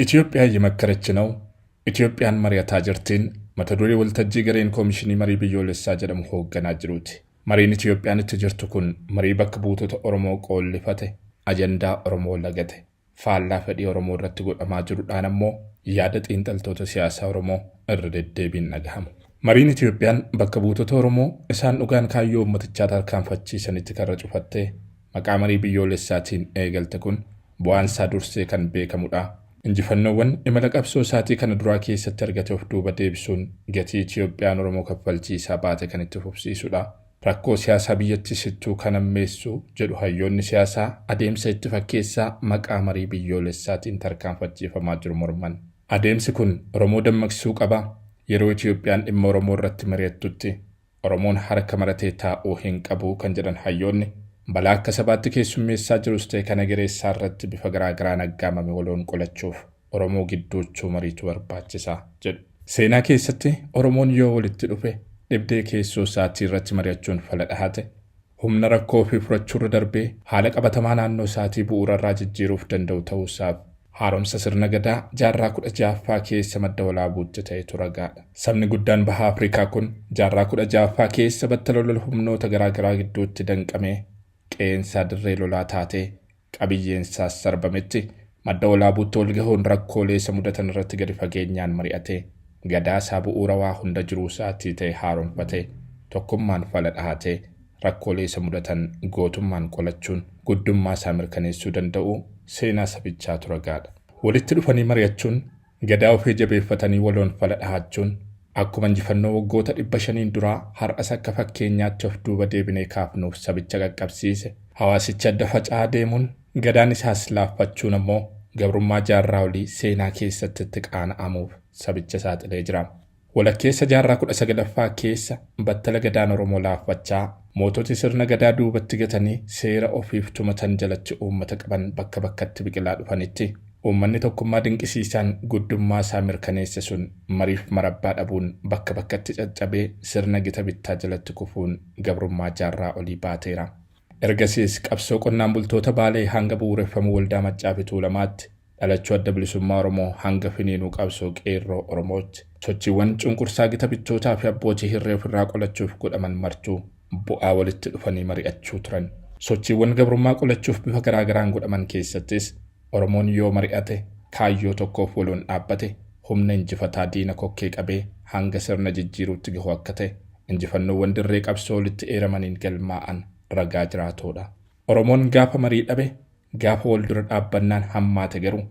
Itoophiyaa እየመከረች ነው, Itoophiyaan mari'ataa jirtiin mata duree waltajjii gareen Koomishinii Marii Biyyoolessaa jedhamu hoogganaa jiruuti. Mariin Itoophiyaan itti jirtu kun marii bakka buutota Oromoo qoollifate, ajandaa Oromoo lagate, faallaa fedhii Oromoo irratti godhamaa jirudhaan ammoo yaada xiinxaltoota siyaasaa Oromoo irra deddeebiin dhagahamu. Mariin Itoophiyaan bakka buutota Oromoo isaan dhugaan kaayyoo uummatichaa tarkaanfachiisanitti karra cufattee maqaa marii biyyoolessaatiin eegalte kun bu'aan isaa dursee kan beekamudha. Injifannoowwan imala qabsoo isaatii kana duraa keessatti argate of duuba deebisuun gatii Itoophiyaan Oromoo kaffalchiisaa baate kan itti fufsiisudha. Rakkoo siyaasaa biyyattii sittuu kan ammeessu jedhu hayyoonni siyaasaa adeemsa itti fakkeessaa maqaa marii biyyoolessaatiin tarkaanfachiifamaa jiru morman. Adeemsi kun Oromoo dammaqsuu qaba. Yeroo Itoophiyaan dhimma Oromoo irratti mari'attutti Oromoon harka maratee taa'uu hin qabu kan jedhan hayyoonni, balaa akka sabaatti keessummeessaa jirus ta'e kan egereessaa irratti bifa garaagaraan aggaamame waloon qolachuuf Oromoo gidduuchuu mariitu barbaachisaa jedhu. Seenaa keessatti Oromoon yoo walitti dhufe, dhibdee keessoo isaatii irratti mari'achuun fala dhahate, humna rakkoo ofii furachuurra darbee haala qabatamaa naannoo isaatii bu'uurarraa jijjiiruuf danda'u ta'uusaaf haaromsa sirna Gadaa jaarraa 16ffaa keessa Madda Walaabuutti ta'etu ragaadha. Sabni guddaan Baha Afrikaa kun jaarraa 16ffaa keessa battala lola humnoota garaagaraa gidduutti danqamee, qe'eensaa dirree lolaa taatee, qabiyyeensaas sarbametti Madda Walaabuutti wal gahuun rakkoolee isa mudatan irratti gadi fageenyaan mari'atee, Gadaa isaa bu'uura waa hunda jiruu isaatii ta'e haaromfatee, tokkummaan fala dhahatee, rakkoolee isa mudatan gootummaan qolachuun guddummaa isaa mirkaneessuu danda'uu seenaa sabichaatu ragaadha. Walitti dhufanii mari'achuun, Gadaa ofii jabeeffatanii waloon fala dhahachuun akkuma injifannoo waggoota 500n duraa har'as akka fakkeenyaatti of duuba deebinee kaafnuuf sabicha qaqqabsiise, hawaasichi adda faca'aa deemuun Gadaan isaas laaffachuun ammoo gabrummaa jaarraa olii seenaa keessatti itti qaana'amuuf sabicha saaxilee jira. Walakkeessa jaarraa 19ffaa keessa battala Gadaan Oromoo laaffachaa, moototi sirna Gadaa duubatti gatanii seera ofiif tumatan jalatti uummata qaban bakka bakkatti biqilaa dhufanitti, uummanni tokkummaa dinqisiisaan guddummaa isaa mirkaneesse sun mariif marabbaa dhabuun bakka bakkatti caccabee sirna gita bittaa jalatti kufuun gabrummaa jaarraa olii baateera. Ergasiis qabsoo qonnaan bultoota Baalee hanga bu'uureffamuu Waldaa Maccaa fi Tuulamaatti, dhalachuu Adda Bilisummaa Oromoo hanga finiinuu qabsoo Qeerroo Oromootti, sochiiwwan cunqursaa gita bittootaa fi abbootii hirree ofirraa qolachuuf godhaman martuu bu'aa walitti dhufanii mari'achuu turan. Sochiiwwan gabrummaa qolachuuf bifa garaagaraan godhaman keessattis Oromoon yoo mari'ate, kaayyoo tokkoof waloon dhaabbate humna injifataa diina kokkee qabee hanga sirna jijjiiruutti gahu akka ta'e injifannoowwan dirree qabsoo olitti eeramaniin galmaa'an ragaa jiraatoodha. Oromoon gaafa marii dhabe, gaafa waldura dhaabbannaan hammaate garuu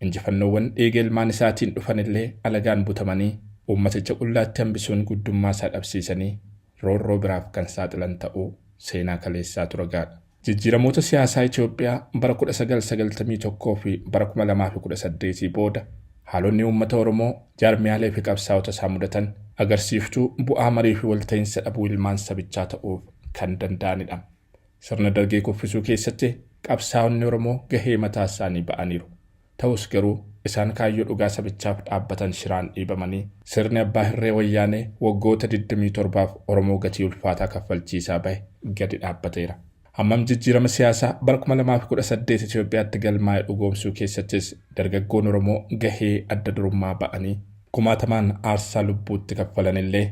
injifannoowwan dhiiga ilmaan isaatiin dhufanillee alagaan butamanii uummaticha qullaatti hambisuun guddummaa isaa dhabsiisanii roorroo biraaf kan saaxilan ta'uu seenaa kaleessaatu ragaadha. Jijjiiramoota siyaasaa Itoophiyaa bara 1991 fi bara 2018 booda haalonni uummata Oromoo, jaarmiyaalee fi qabsaa'ota isaa mudatan agarsiiftuu bu'aa marii fi walta'iinsa dhabuu ilmaan sabichaa ta'uuf kan danda'anidha. Sirna Dargii kuffisuu keessatti qabsaa'onni Oromoo gahee mataa isaanii ba'aniiru. Ta'us garuu isaan kaayyoo dhugaa sabichaaf dhaabbatan shiraan dhiibamanii sirni abbaa hirree Wayyaanee waggoota 27f Oromoo gatii ulfaataa kaffalchiisaa bahe gadi dhaabbateera. Hammam jijjiirama siyaasaa bara 2018 Itoophiyaatti galmaa'e dhugoomsuu keessattis dargaggoon Oromoo gahee adda durummaa ba'anii kumaatamaan aarsaa lubbuutti kaffalanillee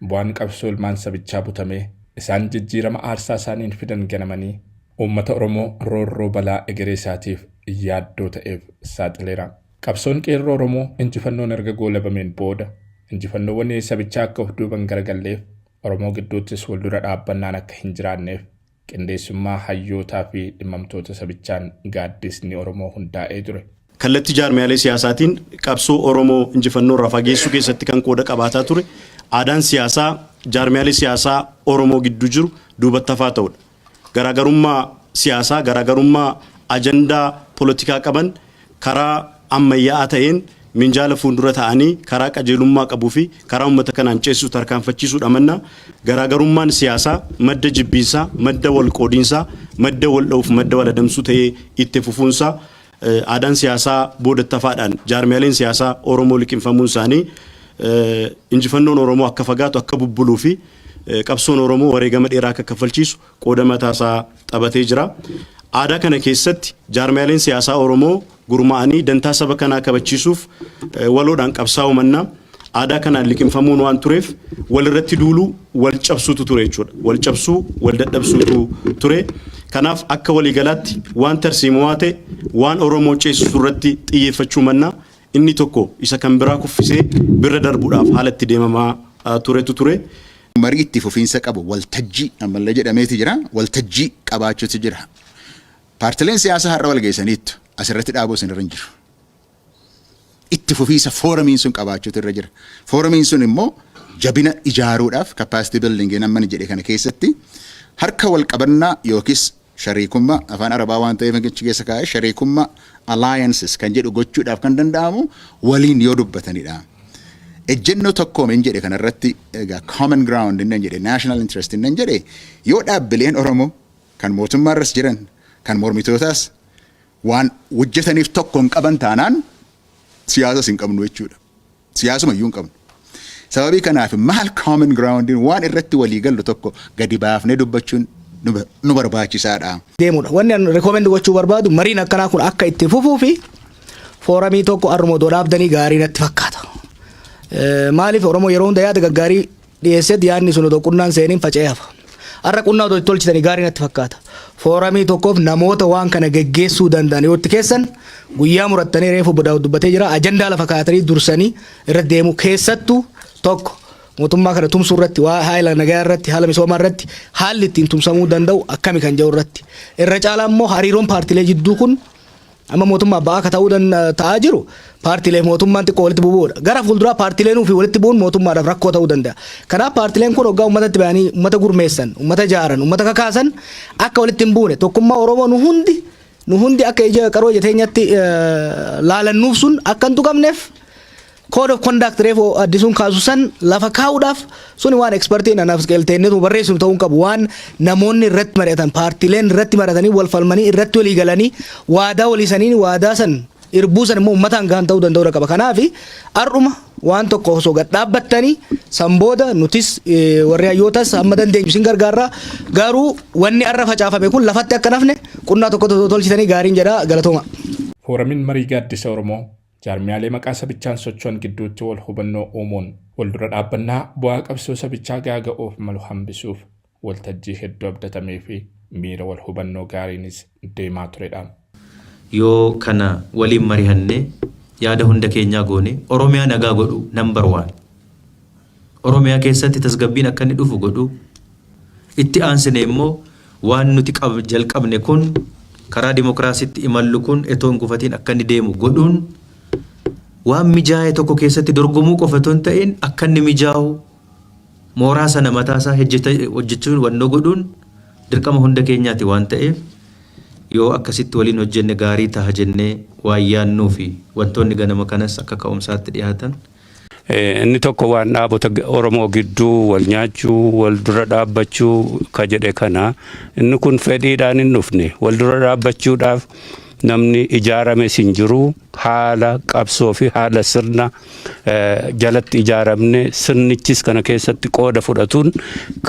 bu'aan qabsoo ilmaan sabichaa butamee isaan jijjiirama aarsaa isaaniin fidan ganamanii uummata Oromoo roorroo balaa egeree isaatiif yaaddoo ta'eef saaxileera. Qabsoon Qeerroo Oromoo injifannoon erga goolabameen booda injifannoowwan sabichaa akka of duuban garagalleef, Oromoo gidduuttis waldura dhaabbannaan akka hin jiraanneef qindeessummaa hayyootaa fi dhimmamtoota sabichaan Gaaddisni Oromoo hundaa'ee ture. Kallattii jaarmiyaalee siyaasaatiin qabsoo Oromoo injifannoo irraa fageessuu keessatti kan qooda qabaataa ture aadaan siyaasaa jaarmiyaalee siyaasaa Oromoo gidduu jiru duubatti hafaa ta'udha. Garaagarummaa siyaasaa, garaagarummaa ajandaa polotikaa qaban karaa ammayyaa'aa ta'een minjaala fuuldura ta'anii karaa qajeelummaa qabuu fi karaa uummata kanaan ceesisu tarkaanfachiisuudha mannaa, garaagarummaan siyaasaa madda jibbiinsaa, madda wal qoodiinsaa, madda wal dha'uuf madda wal adamsuu ta'ee itti fufuunsaa, aadaan siyaasaa boodatti hafaadhaan jaarmiyaaleen siyaasaa Oromoo liqimfamuun isaanii injifannoon Oromoo akka fagaatu, akka bubbuluu fi qabsoon Oromoo wareegama dheeraa akka kaffalchiisu qooda mataasaa taphatee jira. Aadaa kana keessatti jaarmiyaaleen siyaasaa Oromoo Gurmaa'anii dantaa saba kanaa kabachiisuuf waloodhaan qabsaa'uu mannaa aadaa kanaan liqimfamuun waan tureef walirratti duuluu, wal cabsuutu ture jechuudha. Wal cabsuu, wal dadhabsuutu ture. Kanaaf akka waliigalaatti waan tarsiimawaa ta'e, waan Oromoo ceesisu irratti xiyyeeffachuu mannaa inni tokko isa kan biraa kuffisee bira darbuudhaaf haala itti deemamaa turetu ture. Marii itti fufiinsa qabu, waltajjii ammallee jedhameeti jira, waltajjii qabaachuutu jira. Paartileen siyaasaa har'a wal geessaniittu asirratti dhaabuu isin irra hin jiru. Itti fufiinsa foorumiin sun qabaachuutu irra jira. Foorumiin sun immoo jabina ijaaruudhaaf capacity building namni jedhe kana keessatti harka wal qabannaa yookiis shariikummaa, afaan Arabaa waan ta'eef achi keessa kaa'e, shariikummaa, alliances kan jedhu gochuudhaaf kan danda'amu waliin yoo dubbatanidha. Ejjennoo tokkoom hin jedhe kanarratti egaa common ground inni jedhe, national interest inni jedhe, yoo dhaabbileen Oromoo kan mootummaarras jiran kan mormitootaas waan hojjetaniif tokko hin qaban taanaan siyaasas hin qabnu jechuudha. Siyaasuma iyyuu hin qabnu. Sababii kanaaf maal common ground waan irratti walii gallu tokko gadi baafnee dubbachuun nu barbaachisaadha. Deemudha. Wanni ani recommend gochuu barbaadu, mariin akkanaa kun akka itti fufuu fi foorumii tokko arruma odoo dhaabdanii gaarii natti fakkaata. Maaliif Oromoo yeroo hunda yaada gaggaarii dhiyeesseet yaadni sun odoo qunnaan seeniin faca'ee hafa. Har'a qunnaa odoo itti tolchitanii gaarii natti fakkaata. Foorumii tokkoof namoota waan kana geggeessuu danda'an yoo itti keessan, guyyaa murattanii, reefu dubbatee jira, ajandaa lafa kaa'atanii dursanii irratti deemu. Keessattuu tokko mootummaa kana tumsuu irratti, waa haala nagaa irratti, haala misoomaa irratti, haalli ittiin tumsamuu danda'u akkami kan jedhu irratti. Irra caalaa immoo hariiroon paartiilee jidduu kun amma mootummaa ba'aa akka ta'uu ta'aa jiru, paartiilee mootummaan xiqqoo walitti bu'uudha. Gara fuulduraa paartiileen ofii walitti bu'uun mootummaadhaaf rakkoo ta'uu danda'a. Kanaaf paartiileen kun hoggaa uummatatti ba'anii uummata gurmeessan, uummata jaaran, uummata kakaasan akka walitti hin buune, tokkummaa Oromoo nu hundi akka ija qaroo ija teenyatti laalannuuf sun akka hin tuqamneef, code of conduct reefu Addisuun kaasu san lafa kaa'uudhaaf, suni waan expertiin anaaf qeelteennetu barreessinu ta'uu hin qabu. Waan namoonni irratti mari'atan, paartiileen irratti mari'atanii, wal falmanii, irratti walii galanii, waadaa walii saniin, waadaa san irbuu san immoo uummataan gahan ta'uu danda'uu qaba. Kanaaf har'uma waan tokko osoo gad dhaabbattanii, san booda nutis warri hayyootas hamma dandeenyu sin gargaarra. Garuu wanni har'a facaafame kun lafatti akka nafne qunnaa tokko tolchitanii gaariin jedha. Galatooma. Foorumiin marii gaaddisa Oromoo jaarmiyaalee maqaa sabichaan socho'an gidduutti wal hubannoo uumuun wal dura dhaabbannaa bu'aa qabsoo sabichaa gaaga'uuf malu hambisuuf waltajjii hedduu abdatamee fi miira wal hubannoo gaariinis deemaa turedha. Yoo kana waliin marihannee yaada hunda keenyaa goone, Oromiyaa nagaa godhu number one. Oromiyaa keessatti tasgabbiin akka inni dhufu godhu, itti aansine immoo waan nuti jalqabne kun, karaa dimokiraasiitti imallu kun etoo hin gufatiin akka inni deemu godhuun, waan mijaa'e tokko keessatti dorgomuu qofa otoo hin ta'in akka inni mijaa'u mooraa sana mataasaa hojjechuun wannoo godhuun dirqama hunda keenyaati waan ta'eef, yoo akkasitti waliin hojjenne gaarii taha jennee waan yaannuu fi wantoonni ganama kanas akka ka'umsaatti dhiyaatan. Inni tokko waan dhaabota Oromoo gidduu wal nyaachuu, wal dura dhaabbachuu ka jedhe kana, inni kun fedhiidhaan hin dhufne. Wal dura dhaabbachuudhaaf namni ijaarames hin jiru. Haala qabsoo fi haala sirna jalatti ijaaramne, sirnichis kana keessatti qooda fudhatuun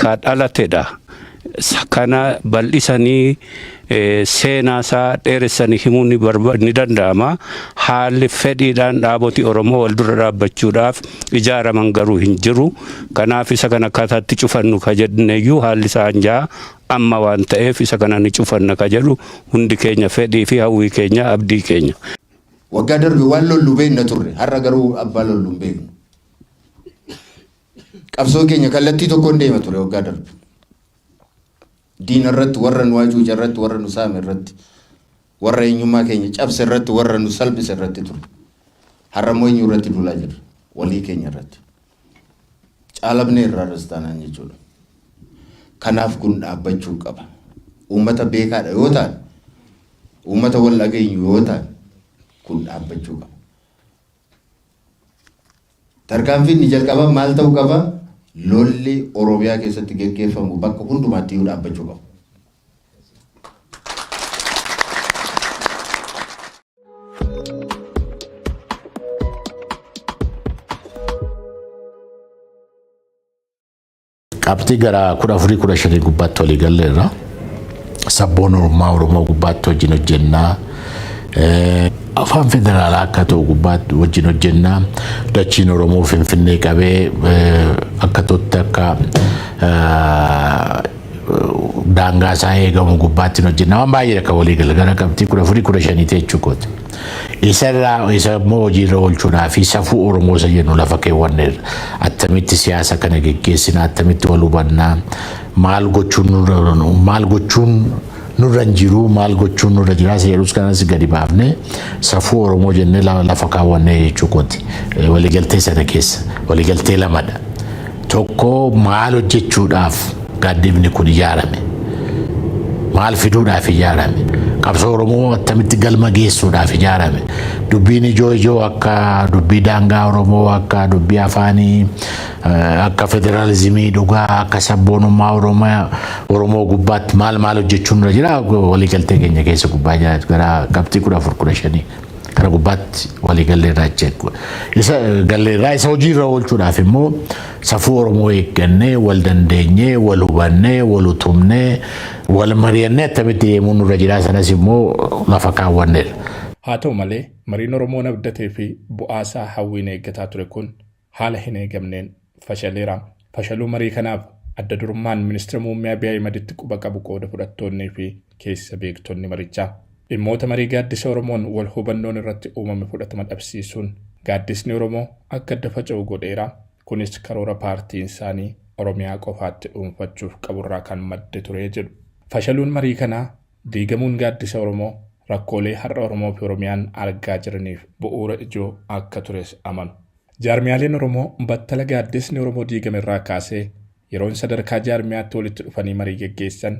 ka dhalatedha. Kana bal'isanii seenaa isaa dheeressanii himuun ni danda'ama. Haalli fedhiidhaan dhaaboti Oromoo wal dura dhaabbachuudhaaf ijaaraman garuu hin jiru. Kanaaf isa kana akkaataatti cufannu ka jenneyyuu haalli isaa anjaa amma waan ta'eef, isa kana ni cufanna ka jedhu hundi keenya fedhii fi hawwii keenya, abdii keenya. Waggaa darbe waan lollu beekna turre, har'a garuu abbaa lollu hin beeknu. Qabsoon keenya kallattii tokkoon deema ture waggaa darbe. Diina irratti, warra nu hacuuca irratti, warra nu saame irratti, warra eenyummaa keenya cabse irratti, warra nu salphise irratti ture. Har'a immoo eenyu irratti duulaa jirra? Walii keenya irratti. Caalabnee irraa irras taanaan jechuudha. Kanaaf kun dhaabbachuu qaba. Uummata beekaadha yoo ta'an, uummata wal dhageenyu yoo ta'an, kun dhaabbachuu qaba. Tarkaanfiin inni jalqabaa maal ta'uu qaba? Lolli Oromiyaa keessatti geggeeffamu bakka hundumaatti iyyuu dhaabbachuu qaba. Qabxii gara 14, 15 gubbaatti walii galleerra. Sabboonummaa Oromoo gubbaatti wajjin hojjennaa. Afaan federaalaa akka ta'u gubbaatti wajjin hojjennaa. Dachiin Oromoo Finfinnee qabee akka ta'utti akka daangaa isaa eegamu gubbaatti hojjenna. Waan baay'ee akka walii gala gara qabxii 14 15 jechuu kooti. Isa irraa isa immoo hojiirra oolchuudhaa fi safuu Oromoo isa jennu lafa keewwanneerra. Attamitti siyaasa kana geggeessina, attamitti wal hubannaa, maal gochuun nurra hin jiru, maal gochuun nurra jira isa jedhus kanas gadi baafnee safuu Oromoo jennee lafa kaawwannee jechuu kooti. Waliigaltee sana keessa waliigaltee lamadha. Tokko, maal hojjechuudhaaf gaaddifni kun ijaarame? Maal fiduudhaaf ijaarame? Qabsoo Oromoo attamitti galma geessuudhaaf ijaarame? Dubbiin ijoo ijoo akka dubbii daangaa Oromoo, akka dubbii afaanii, akka federaalizimii dhugaa, akka sabboonummaa Oromoo gubbaatti maal maal hojjechuun nurra jira, waliigaltee keenya keessa gubbaa jira, gara qabxii 14 15 kana gubbaatti waliigalleerraa jechuudha. Isa galleerraa isa hojiirra oolchuudhaaf immoo safuu Oromoo eeggannee, wal dandeenyee, wal hubannee, wal utumnee, wal mari'annee attamitti deemuun nurra jira, sanas immoo lafa kaawwanneerra. Haa ta'u malee, mariin Oromoon abdatee fi bu'aasaa hawwiin eeggataa ture kun haala hin eegamneen fashaleera. Fashaluu marii kanaaf adda durummaan ministeera muummee Abiy Ahimaditti quba qabu qooda fudhattoonnii fi keessa beektonni marichaa. Dhimmoota marii gaaddisa Oromoon wal hubannoon irratti uumame fudhatama dhabsiisuun gaaddisni Oromoo akka adda faca'u godheera. Kunis karoora paartiin isaanii Oromiyaa qofaatti dhuunfachuuf qaburraa kan madde ture jedhu. Fashaluun marii kanaa, diigamuun gaaddisa Oromoo, rakkoolee har'a Oromoo fi Oromiyaan argaa jiraniif bu'uura ijoo akka tures amanu. Jaarmiyaaleen Oromoo battala gaaddisni Oromoo diigame irraa kaasee yeroon sadarkaa jaarmiyaatti walitti dhufanii marii geggeessan,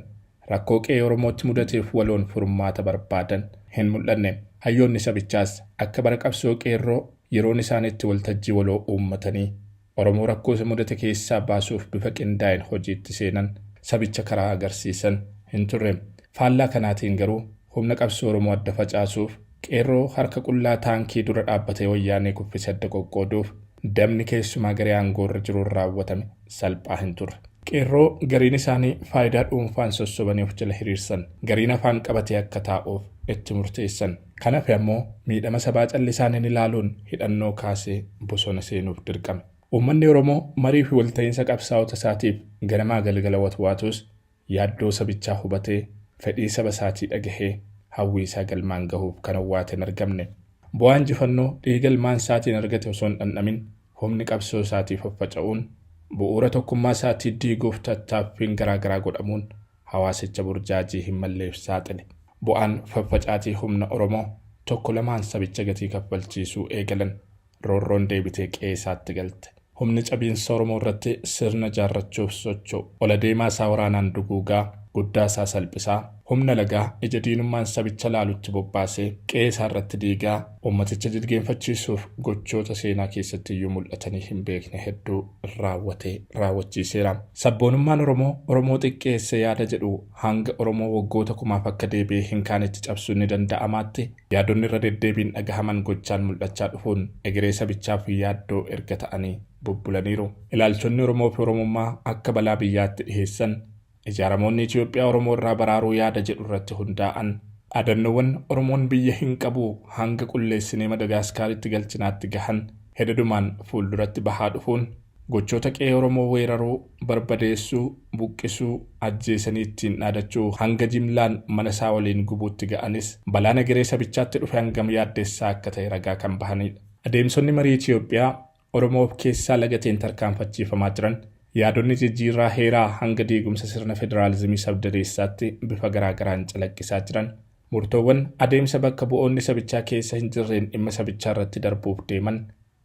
rakkoo qe'ee Oromootti mudateef waloon furmaata barbaadan hin mul'anne. Hayyoonni sabichaas akka bara qabsoo qeerroo yeroon isaan itti waltajjii waloo uummatanii Oromoo rakkoo isa mudate keessaa baasuuf bifa qindaa'een hojiitti seenan, sabicha karaa agarsiisan hin turre. Faallaa kanaatiin garuu humna qabsoo Oromoo adda facaasuuf, qeerroo harka qullaa taankii dura dhaabbatee Wayyaanee kuffise adda qoqqooduuf dabni keessumaa garee aangoorra jiruun raawwatame salphaa hin turre. Qeerroo gariin isaanii faayidaa dhuunfaan sossobanii of jala hiriirsan. Gariin afaan qabatee akka taa'uuf itti murteessan. Kan hafe ammoo miidhama sabaa callisaan hin ilaaluun hidhannoo kaasee bosona seenuuf dirqame. Uummanni Oromoo marii fi walta'iinsa qabsaa'ota isaatiif ganamaa galgala watwaatus, yaaddoo sabichaa hubatee, fedhii saba isaatii dhagahee hawwii isaa galmaan gahuuf kan owwaate hin argamne. Bu'aa injifannoo dhiiga ilmaan isaatiin argate osoo hin dhandhamin humni qabsoo isaatii faffaca'uun, bu'uura tokkummaa isaatii diiguuf tattaaffiin garaagaraa godhamuun hawaasicha burjaajii hin malleef saaxile. Bu'aan faffacaatii humna Oromoo tokko lamaan sabicha gatii kaffalchiisuu eegalan. Roorroon deebitee qe'ee isaatti galte. Humni cabiinsa Oromoo irratti sirna jaarrachuuf socho'u ola deemaa isaa waraanaan duguugaa, guddaa isaa salphisaa, humna lagaa ija diinummaan sabicha laalutti bobbaasee qe'ee isaa irratti diigaa, uummaticha jilgeenfachiisuuf gochoota seenaa keessatti iyyuu mul'atanii hin beekne hedduu raawwatee raawwachiiseera. Sabboonummaan Oromoo Oromoo xiqqeesse yaada jedhu hanga Oromoo waggoota kumaaf akka deebi'ee hin kaanetti cabsuun ni danda'amaatti yaadonni irra deddeebiin dhagahaman gochaan mul'achaa dhufuun egeree sabichaaf yaaddoo erga ta'anii bubbulaniiru. Ilaalchonni Oromoo fi Oromummaa akka balaa biyyaatti dhiheessan, ijaaramoonni Itoophiyaa Oromoo irraa baraaruu yaada jedhu irratti hundaa'an, dhaadannoowwan Oromoon biyya hin qabu, hanga qulleessinee Madagaaskaaritti galchinaatti gahan hedadumaan fuulduratti bahaa dhufuun gochoota qe'ee Oromoo weeraruu, barbadeessuu, buqqisuu, ajjeesanii ittiin dhaadachuu hanga jimlaan mana isaa waliin gubuutti ga'anis balaan egeree sabichaatti dhufe hangam yaaddessaa akka ta'e ragaa kan bahanidha. Adeemsonni marii Itoophiyaa Oromoo of keessaa lagateen tarkaanfachiifamaa jiran, yaadonni jijjiirraa heeraa hanga diigumsa sirna federaalizimii sabdaneessaatti bifa garaagaraan calaqqisaa jiran, murtoowwan adeemsa bakka bu'oonni sabichaa keessa hin jirreen dhimma sabichaa irratti darbuuf deeman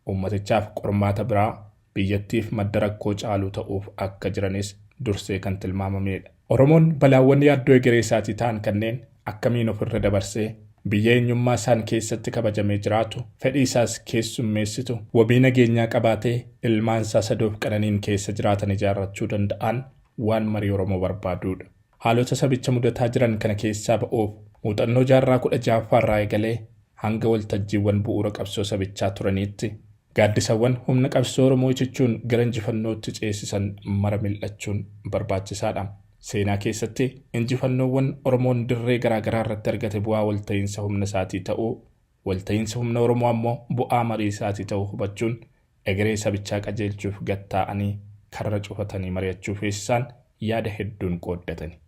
uummatichaaf qormaata biraa, biyyattiif madda rakkoo caaluu ta'uuf akka jiranis dursee kan tilmaamamedha. Oromoon balaawwan yaaddoo egeree isaatii ta'an kanneen akkamiin ofirra dabarsee biyya eenyummaa isaan keessatti kabajamee jiraatu, fedhii isaas keessummeessitu, wabii nageenyaa qabaatee ilmaan isaa sadoof qananiin keessa jiraatan ijaarrachuu danda'an waan marii Oromoo barbaadudha. Haalota sabicha mudataa jiran kana keessaa ba'uuf muuxannoo jaarraa 16ffaa irraa eegalee hanga waltajjiiwwan bu'uura qabsoo sabichaa turaniitti gaaddisawwan humna qabsoo Oromoo itichuun gara injifannootti ceesisan mara mil'achuun barbaachisaadha. Seenaa keessatti injifannoowwan Oromoon dirree garaagaraa irratti argate bu'aa walta'iinsa humna isaatii ta'uu Walta'iinsa humna Oromoo ammoo bu'aa marii isaatii ta'uu hubachuun egeree sabichaa qajeelchuuf gad taa'anii karra cufatanii mari'achuu feesisaan yaada hedduun qooddatani.